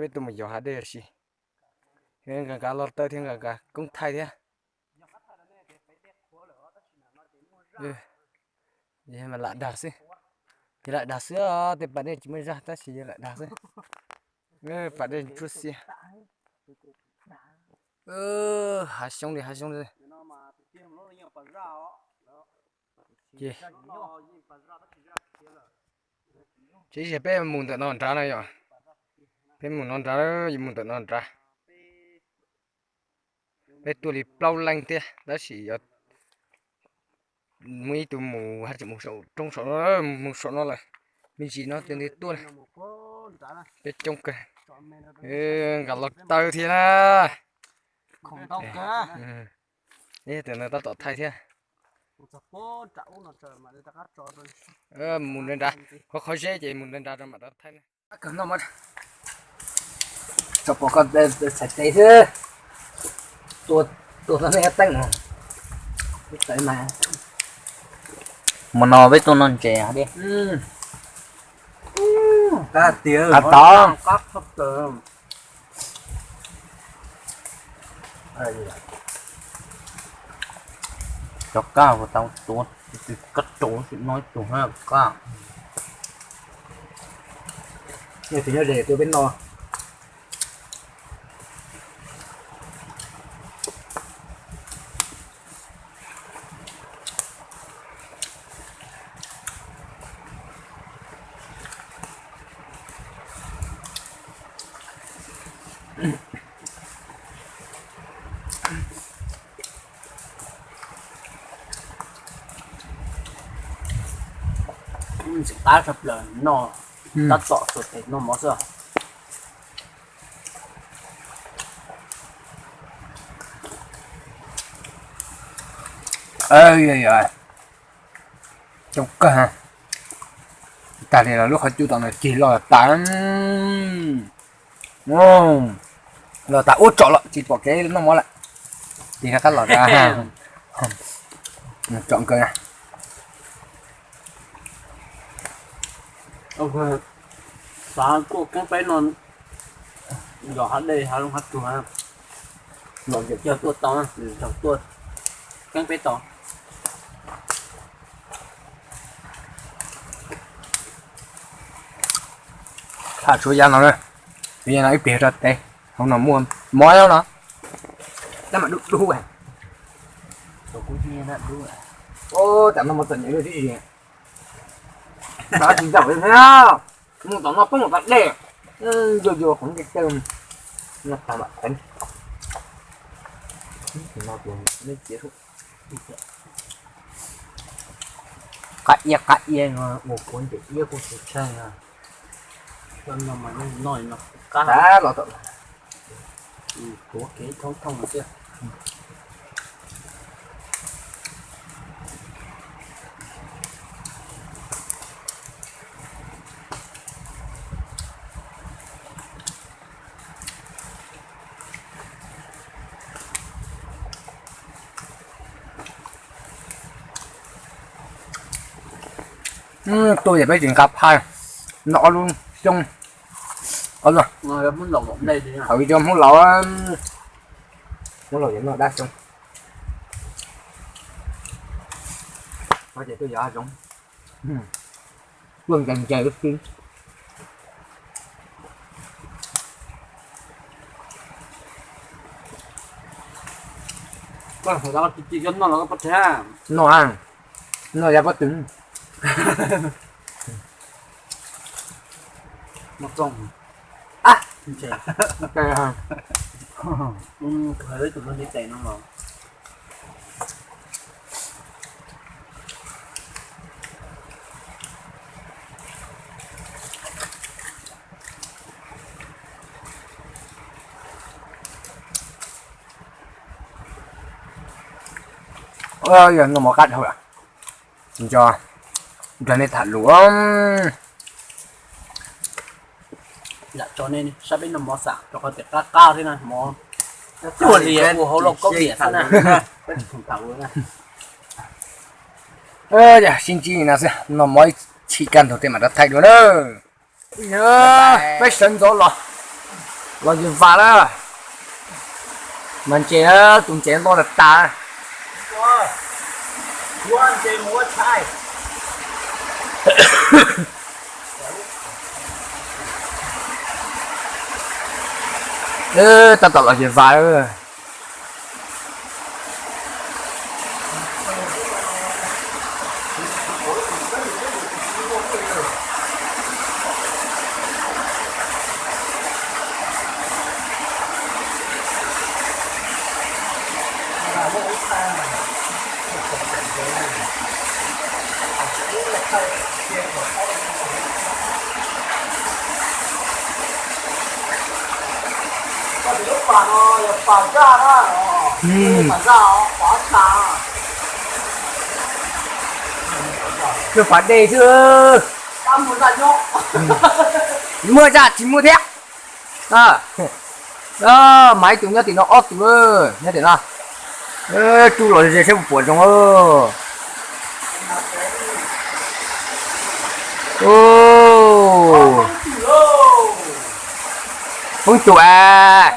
Peb tuaj mus yos hav dej ua si. Nqa nqa los taw thiab nqa nqa koob thaij thiab. Lam dag xwb. Yog lam dag xwb, tej pas dej tsis muaj zaj tab sis yog lam dag xwb. Pas dej ntsuab xiab. Hav xyoob li, hav xyoob li. Ces, ces peb mus ntawm no nrad no yom. Peb mus no nrad, mus ntawm no nrad. Peb tuaj li plaub leej thiab tab sis yog muaj ib tug mus haj tseem mus saum roob saum no, mus saum no lawm. Me ntsis no ces nws tuaj. Peb coob kawg. Nqa los taw thiab na. Tam no tab tom thaij thiab. Mus nrad nrad, qhov qhov zeb ces mus nrad nrad rau mam rov thaij na. Tso pom koj txhais tes xwb. Tua tau nej teeb no. Mus no peb tuaj noj ntses di. Qab tod. Cov kab tau tua, kab rau sim no ib tug kab. Nyob ze tua peb no. Ntxim qab tshaj plaws no, tab tom tuaj tes noj mov xwb. Coob kawg, tag li los lub qhov cub tom no cig loj tas, los tas ub tsom los tsis pom kev noj mov lawm. Tig rov qab los tas, tsom kawg. Xav tuaj keeb peb no, yos hav dej hav zoov hav tsuag, los yog tuaj tau, tuaj keeb peb tau. Tham tshuav yav no, tshuav yav no ib pliag rau tes, hauv no muaj mov no. Tab mam dub dub. Tam no mov txom nyem tib si. Tsis zaum thiab, mus tom no poob mus tom dej, yuag yuag qhov ncej taw no tag mam teev. Qab iab qab iab no ua kuv ntim iab kuj tsis tsheej no. Los tom tuav kev thoob thooj no xwb. Tuaj yam peb tsis nqa phaj, noj ob lub xyoob, ob lub, hauv ib co Hmoob laus, Hmoob laus yuav noj dab xyoob. Ces tuaj yos hav zoov, tuaj ncais ncais lub xwb. Noj, noj yav pob tw. Yog noj mov qab dhau lawm, nco nrog nej tham lus. Lam tso nej saib peb noj mov xam rau qhov tias qab qab thiab na, mov tuag li ua hauv lauj kaub tiam xwb na. Sib ntsib li no xwb, noj mov ib chim kaj ntug tej mam rov thaij dua na. Peb sawv ntxov los. Los yus vas lawm. Mas ntses na, tus ntses loj tas tas. Tab tom los yus vas lawm. Yog pas dej xwb. Muaj zaj tsis muaj thiab. Mas ib tug nyob tim no, ob tug nyob tim no. Tsuj los ze saib puas puas zoo. Poob tus as.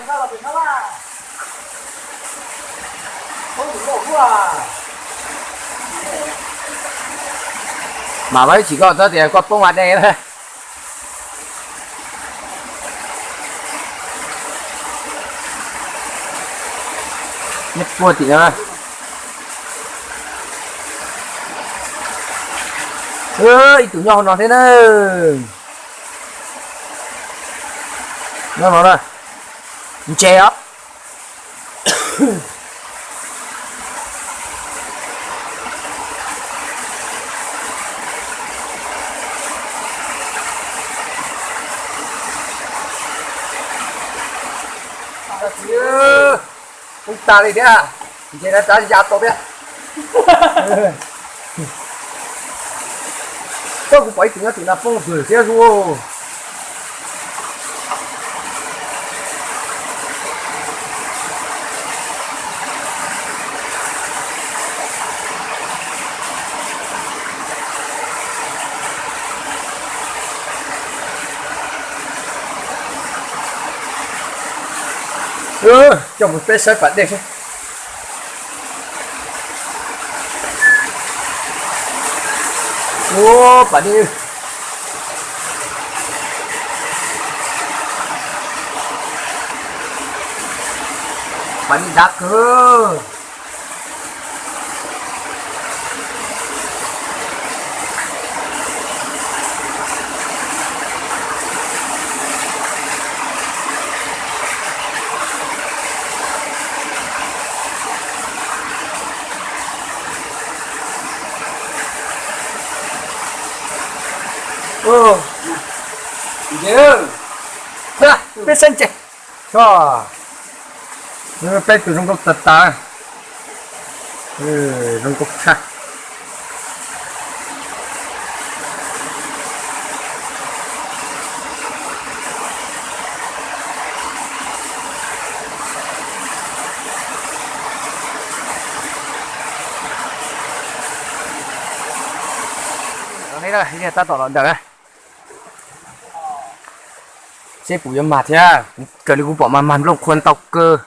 Mas pab ib chim koj txhob tias koj poob mas dej. Nyob puag tim no. Ib tug nyob hauv no thiab na. Nyob no na. Ntses os. Poob tas li thiab, ntses no rov ya tau thiab. Koj kuv pom ib tug nyob tim no poob vwm thiab hu. Coj mus peb saib pas dej seb. Ua pas dej, pas dej dav kawg. Peb saib ntses. Peb tus zoo nkauj tas tas, zoo nkauj tshaj. Tab tom los daws na. Seb puas yuav mag thiab, raws li kuv pom mas mag nplooj qhuav ntau kawg.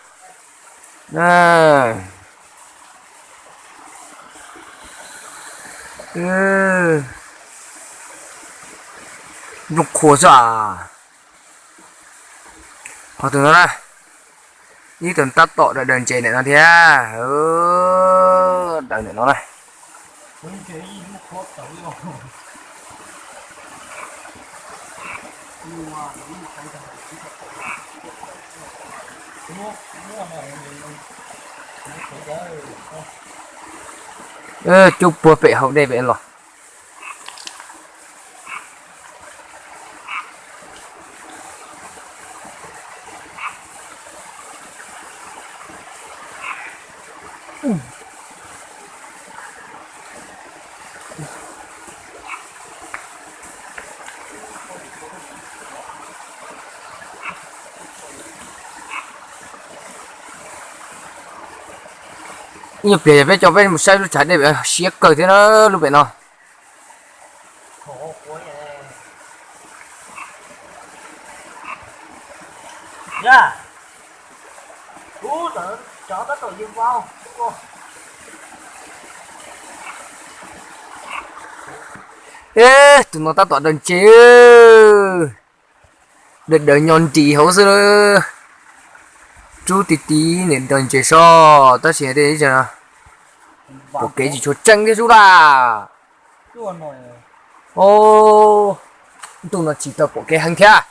Nplooj qhuav xwb as. Ho tus no na, ib tug tab tom daws daws ntses ntawm no thiab. Daws ntawm no na. Cub puag pem hauv dej pem los. Ib nyuag pliag yog peb coj peb mus saib lub tshav dej siab kawg thiab na, lub pem no. Ub, tab tom yug vau. Eb, tus no tab tom daws ntses. Daws daws nyo nris hauv xwb. Rub ti ti niam daws ntses so, tab sis tej ib zaug no pom kev tsis tshua tseeb thiab sub laj. Ntuj no tsis tau pom kev heev thiab.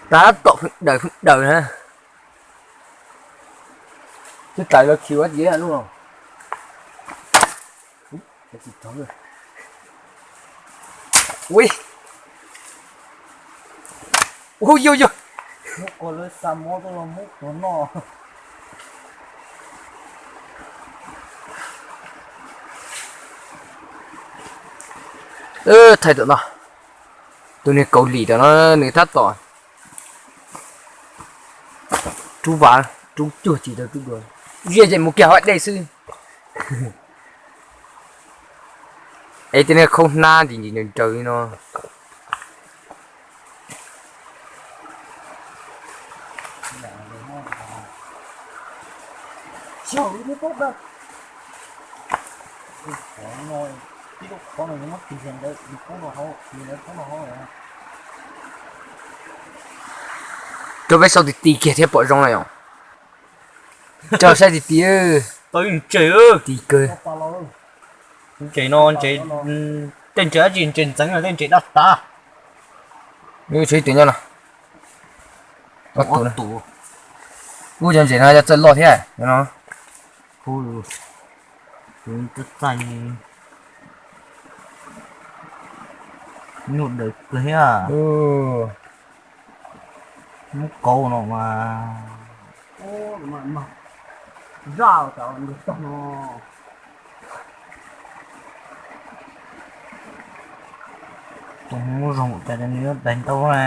Tab tom pheej daws pheej daws na. Twb tawm los khiv ua tsis lub no. Ui, ui yog yog. Thaij tom no, tus niag Kaus Lim tom no nws tab tom rub vas, rub cuag tsis tau rub dua, ziaj ces mus kiag hauv dej xwb. Es tej niag khaub hnab ntim ntim nraws nraws li no. Rau peb sau ti ti kiag thiab pom zoo na yom. Rau saib ti ti. Tau ntses, ti kawg. Ntses no, ntses, tej ntses dab tsi, ntses ntxeev los tej ntses daj tas. Tshuav ib tug nyob no. Ub, cov ntses no yog txawj loj thiab no. Txaij, nyuaj daws kawg thiab. Muab kauv no mas zaj tau nws tog no. Tus hmoob zoo cas nws yuav daig ntau na.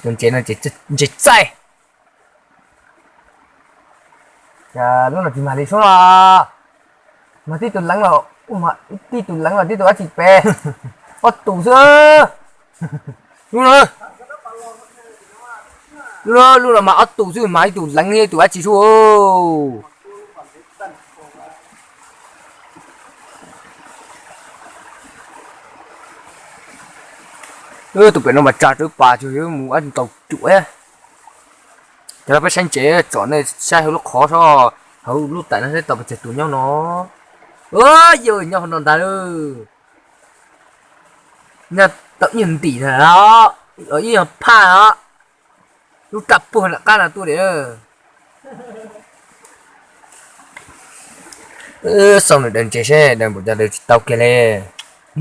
Tus ntses no ces ntses txaij. Cas lub no tsis mag li sub no. Mag tib tus leev los, tib tus leev los tib tus dab tsi pem. Ob tus xwb. Lub no, lub no mag ob tus xwb, mag ib tus leev ib tus dab tsi sub. Tus pem no mas tsa rawv pas tsuas yuav mus ab ntaus cuam thiab. Cov no peb saib ntses tsom nej saib hauv lub qhov soj, hauv lub tais no saib tau pes tsawg tus nyob no. Yog nyob hauv no ntag. Nyob tau ib nyuag ntim na, ib nyuag phaj os. Lub raj puag nram qab no tuaj li. Xauj nws daws ntses seb daws npaum cas, daws tsis tau kiag li.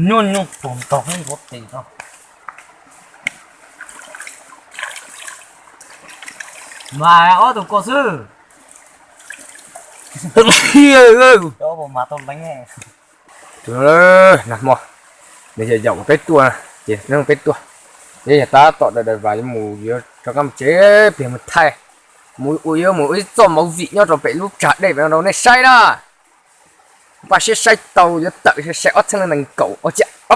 Nyuaj nyuaj tus ntog nkaus tes no. Mas ob tug ko xwb. Cov puas mas tau leev. Nag hmo nws yog yaum peb tuaj, ces peb tuaj, peb yog tab tom daws daws vas yuav mus, yuav rov qab mus tsev, peb mus thaij, mus ua, yuav mus ua ib txoj movie nyob rau pem lub tsag dej pem no rau nej saib na. Npaj siab saib tau yuav tawm sai ob txhiab nees nkaum, ob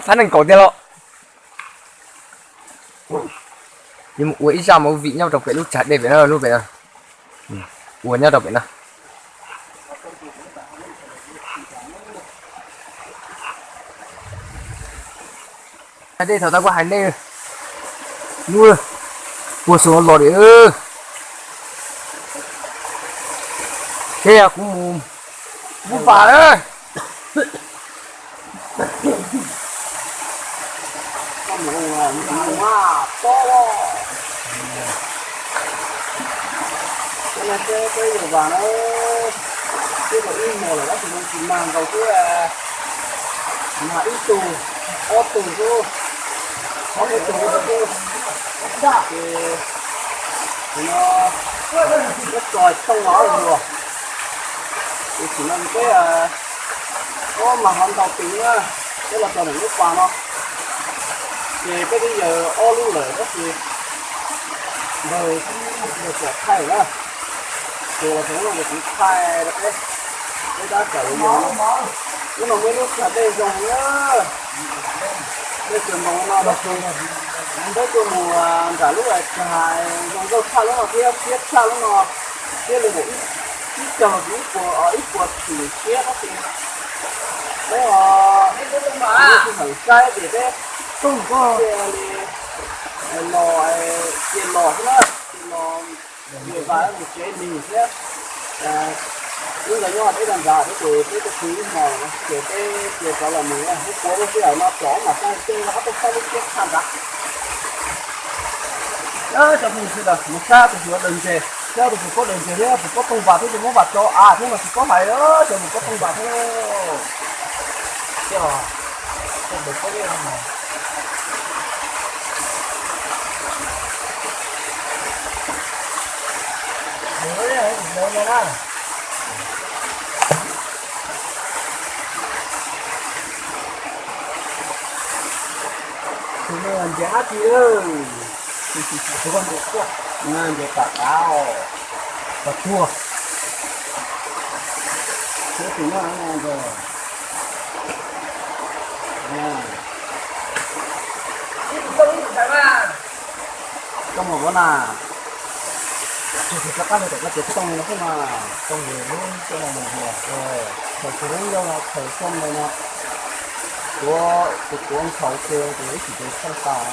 phav nees nkaum tiag los. Yuav mus ua ib zaj movie nyob rau pem lub tsag dej pem no, lub pem no. Ua nyob rau pem no. Dej thaum tau kuv hais nej, lub puag xus los li. Ces kuv mus, kuv vam lawm. Peb yuav vas na, twb tau ib hmos lawm tab sis tsis mag nkaus xwb, mag ib tug, ob tug xwb, ob peb tug xwb. Ces no peb tso tooj los ob tug, ces tsim no peb, ob, mag ho ntau tus na, peb los txog ntawm lub pas no, ces peb twb yawg ob lub lawm tab sis Npawg, npawg Tuam Thaij na, tus los tus no tus Tuam Thaij rau peb, peb tab tom los yos no. Hnub no muaj ib lub tsag dej zoo na, dej tsuas ntoos no los tus, peb tuaj mus nram lub tsag zoo nkauj tshaj lub no thiab siab tshaj lub no, siab li ntawm ib caug los ib puas, ib puas tshim siab tab sis peb os, peb sij hawm saib ces peb cia li los, cia los xwb na, cia los, mus tsev lig thiab. Wb nkawd nyob peb tag nrad thiab ces peb tuaj pw ib hmos ces peb cia rov los mus, peb puav leej sij hawm no rov mam saib, cia li rov qab tuaj saib lub siab tshaj nrad. Cov phooj ywg sawv daws, mus saib tus tsis ua daws ntses, saib tus tsis paub daws ntses thiab tus paub tooj vam thiab tus muab vam tso av thiab mas tsis paub hais, cov tus paub tooj vam thiab. Tus no ntses dab tsi lawm? Ntses pam qav os, pam tuag. Tus no ntses, koj mus ua na, tsis rov qab los tom koj tsev tooj xwb mas, tooj mus lub coj los mus ua. Thaum tsis lub yau no thaum xyoo ntawd no, tuav tus tuav nkhaus ces tus ib tsis tus txheej tas.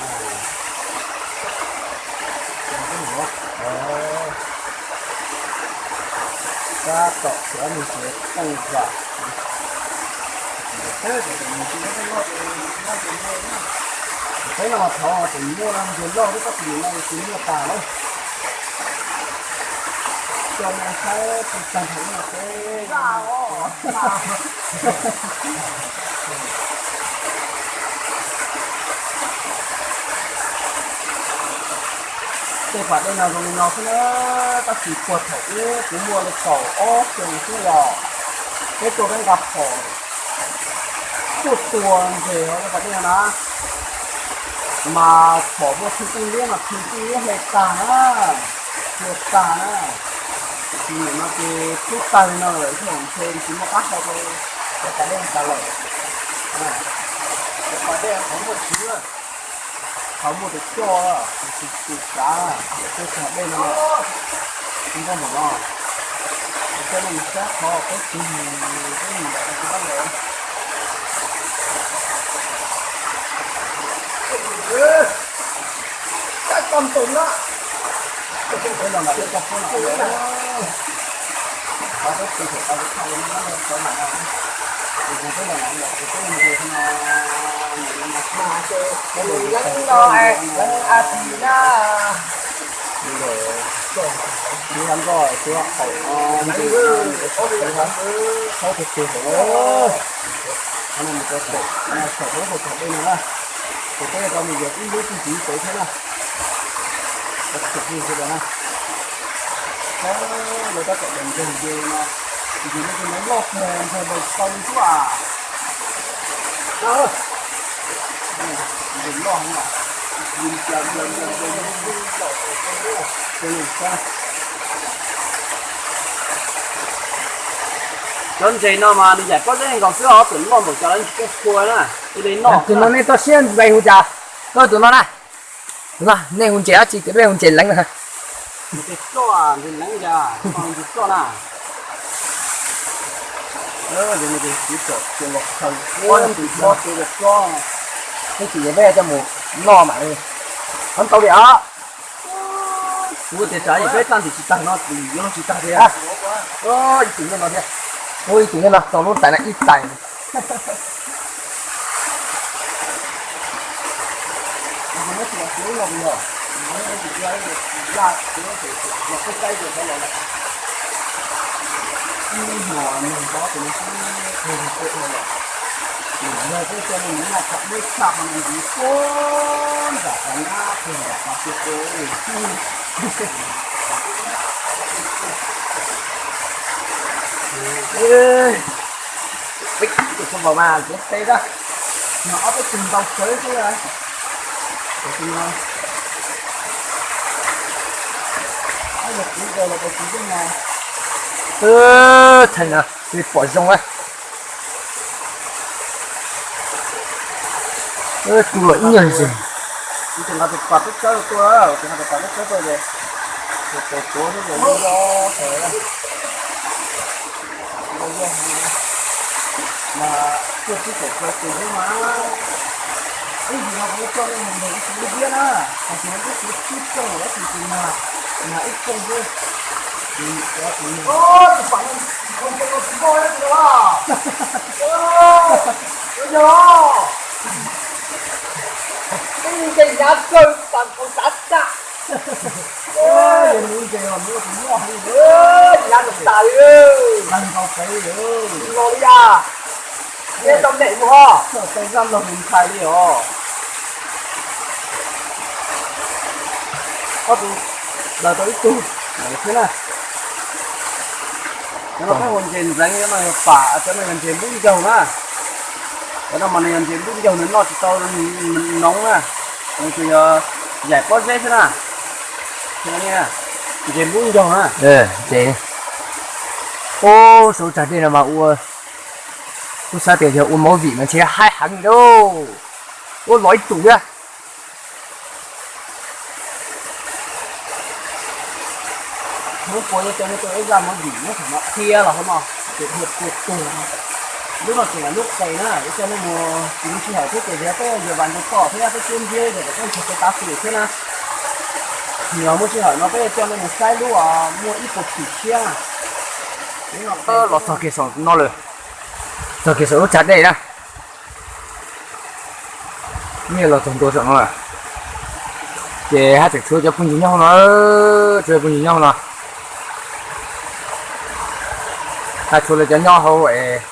Tab tom txiav mus txiav tooj vam. Peb no mas thov tseem muaj ntses loj thiab tab sis nim no tsis muaj tas lawm. Coj nej saib tag nrho no peb. Tej pas dej no zoo li no xwb na, tab sis puag thaum ub kuv muaj li kaum ob xyoo xwb los peb tuaj peb nqa phom tuaj tua ntses hauv lub pas dej no na, mas phom muaj thwj tij liab mas thwj tij liab hle tag na, hle tag na. Nim no ces tub tag li no lawm, ntshe tsis muaj qab hau rau cov pas dej tas lawm. Cov pas dej qhov muaj tsuv, qhov muaj tus coj, tus tsav, tej cov dej no, nkauj npaum no. Coj nej mus saib qhov peb txiv mus, peb mus yos rau peb lawm. Saib tau tus na. Peb los nram peb toj pob no, peb tsis tau tau mam no, ces peb los nram los ces peb mus no, mas ces peb mus leeb no, leeb a tsi na. Ntawm tus nkoj tus qaum no, tus tub tug hauv, qhov no mus rau pem, saum lub hauv cog dej no na, ces peb rov mus yos ib lub txij ntxiv pem thiab na. Cov phooj ywg sawv daws na, saib lawv tab tom daws ntses ces no, ntses no ces loj kawg, ntses npaum tsis tau li xwb as. Ntses loj heev os. Cov ntses no mas nws yaim pob zeb nkaus xwb os, tseem loj npaum cov ntses pua na, cia li noj. Tus no nej toj siab npais hu cas? Koj tus no na, tus no nej hu ntses dab tsi? Tus nej hu ntses leev na. Ntses ploj, ntses leev cas, ntses ploj na. Ntses no ces txiv tom txias los khaws, tus ploj, tus ploj, peb tsis yog peb coj mus noj mas li. Qhov ntau li os. Kuv tias tsam yog peb txaj ntim tsis tag no, yuav luag tsis tag tiag. Ib tug nyob no thiab. Ua ib tug nyob no, tau lub tais no ib tais. Ib hmos nug nrov tus no xwb, nug tus no lawm. Nws yog peb coj nej mus noj qhov deb tshaj qhov no ntxiv puag nram qhov nyab puag nram qhov tiaj teb. Tus xoo npaum mas ntiav teb na, no ob peb tug ntau tsawv xwb. Tus no Thaj no pom zoo a. Kuv los ib nyuag ntsis. Ib ntses hnyav kawg tas nkaus tav xaj. Hnyav tas li. Los li a. Neb tau nem mus ho. Tau zaj log ntshai li os. Ob tug daws tau ib tug thiab na. Cov no peb hu ntses ntxeev, cov no yog pam, cov no yog ntses npub ncaug na. Cov no mas nws yog ntses npub ncaug, nws noj tsis tau noov na. Nws tsuas yog yaim pob zeb xwb na. Ntses npub ncaug na. Ub, saum tsag dej no mas ua, kuv xav tias yog ua movie mas ntshe haib heev li. Ub, los ib tug thiab. Hnub puas yuav coj nej tuaj ib zaj movie nyob saum no qhia los hauv no, ces dhia puag tuag. Lub no tseem yog lub qes na, yuav coj nej mus tsis muaj sij hawm thiab ces yog peb yuav vas ntu tom thiab peb cuab ntxiab yog kom peb nrhiav kev tav su thiab na. Yog muaj sij hawm no peb yuav coj nej mus saib lub muaj ib puas phim tshiab na. Los txog kiag saum no lawm, txog kiag saum lub tsag dej na. Los txog ntua saum no lawm, ces haj tseem tshuav cov phooj ywg nyob hauv no, tshuav phooj ywg nyob hauv no. Haj tshuav lawv cov nyob hauv es,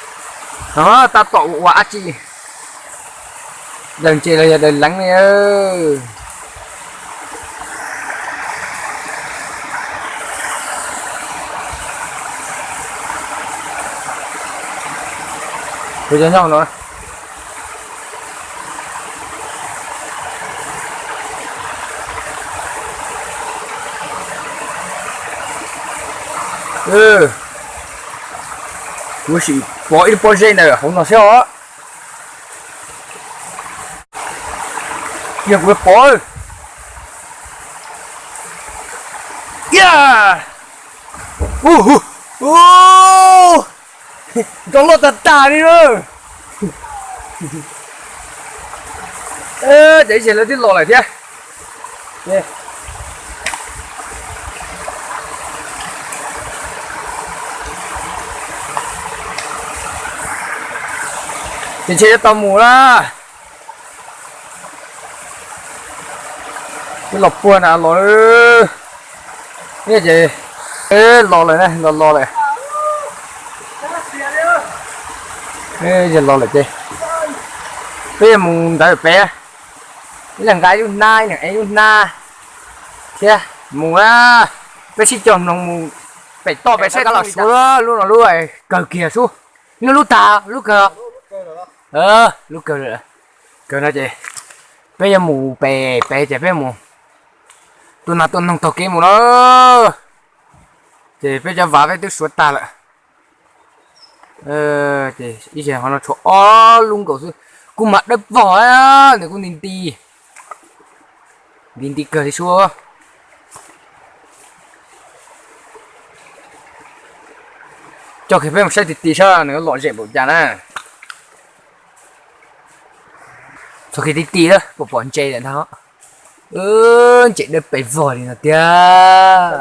no tab tom ua ua dab tsi, daws ntses los yog daws leev li. Kuv cov nyob no. Kuv sim pov ib lub pob zeb ntawm hauv no xwb os. Yog kuv pov. Ua, nrov loj tag tag li na. Ces ib tsam lawv twb los lawm thiab. Ces ntshe yuav tau mus na. Twb los puag na los. Ces los lawm na, los los lawm. Yog los lawm ces peb yuav mus ntawd pem. Ib leeg nqa ib lub hnab, ib leeg ev ib lub hnab thiab mus na. Peb sib cog mloog mus pem toj pem saib tab los suav lub no lub kawg kiag sub. Nws lub tag lub kawg, lub kawg, kawg no ces peb yuav mus pem pem ces peb mus tua nas tua noog taug kev mus na. Ces peb cov vas peb twb suav tag lawm. Ces ib yam ho no tshuav ob lub nkaus xwb, kuj mas dawb vog, nws kuj nti nti, nti nti kawg li sub. Coj kiag peb mus saib ti ti saib nws lom zem npaum cas na. Txog kiag ti ti lawm, pom pom ntses lawm ntag. Ntses dawb pes vog li no tiag.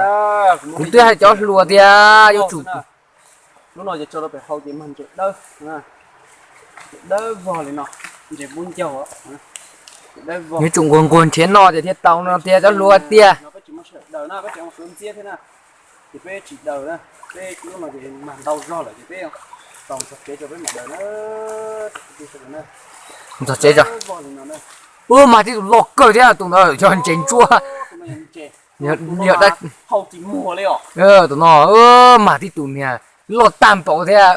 Kuv twb hais cov hluas tias yuav tsum Lub no ces tso rau pem hau ces mag ntses dawb, ntses dawb vog li no, ntses npub ncaug, ntses dawb vog. Yuav tsum nquag nquag nrhiav noj ces thiaj tau no tiag cov hluas tiag. No peb tsis muaj sij hawm daws na, peb tseem ua suav ntxiab thiab na, ces peb tsis daws na. Peb lub no ces mag ntau zog lawm ces peb tos txog tsev rau peb mam daws na. Txog tsev tso. Ua mag tib tus loj kawg thiab, tus ntawd yog ntses ntsuab. Tus no mag tib tus niag loj tag npaum thiab.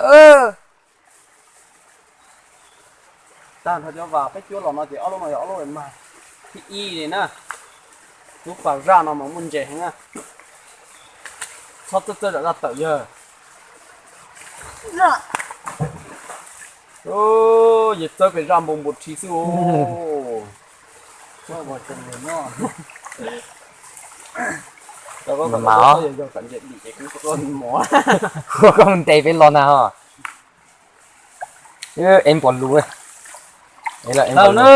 Tag nrho cov vas peb cuab los no ces ob lub no yog ob lub mag thib ib li na. Lub pas zaj no mas muaj ntses heev na. Txhob txawj txawj zam zaj tawm yawg. Yawg txawb pes zaj npau npua rhi xwb. Mas koj ntes peb los na ho. Es npog lus. Tau na,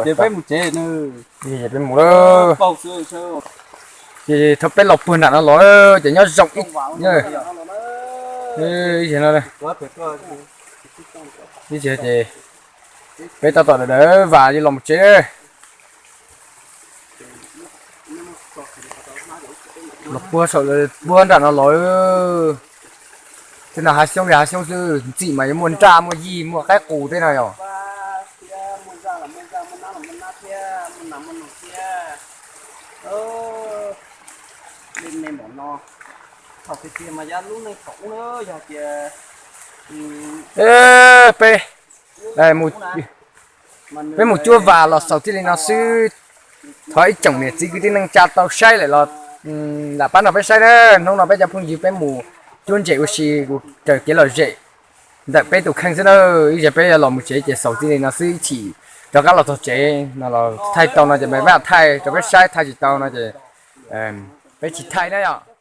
ces peb mus tsev na. Peb mus lawm. Ces thaum peb los puag nram no los ces nyob zoo ib, ib no, ib ces peb tab tom daws daws vas los mus tsev. Los puag saum, puag nram no los. Tej no hav xyoob li hav xyoob xwb, ntxim mas yuav muaj nraj muaj yig muaj qaib qus tej no yom. Peb, peb mus cuab vas los xaus txij li no xwb. Thov ib tsoom niam txiv kwv tij neej tsa tau saib lawm los lam pab nrog peb saib na. Hnub no peb cov phooj ywg peb mus cuab ntses ua si, kuv raws kev lom zem ntawm peb tus kheej xwb na. Ib zaug peb yuav los mus tsev ces xaus txij li no xwb, ib chim rov qab los txog tsev no los thaij tau no ces peb mam thaij rau peb saib, thaij tsis tau no ces peb tsis thaij na yom.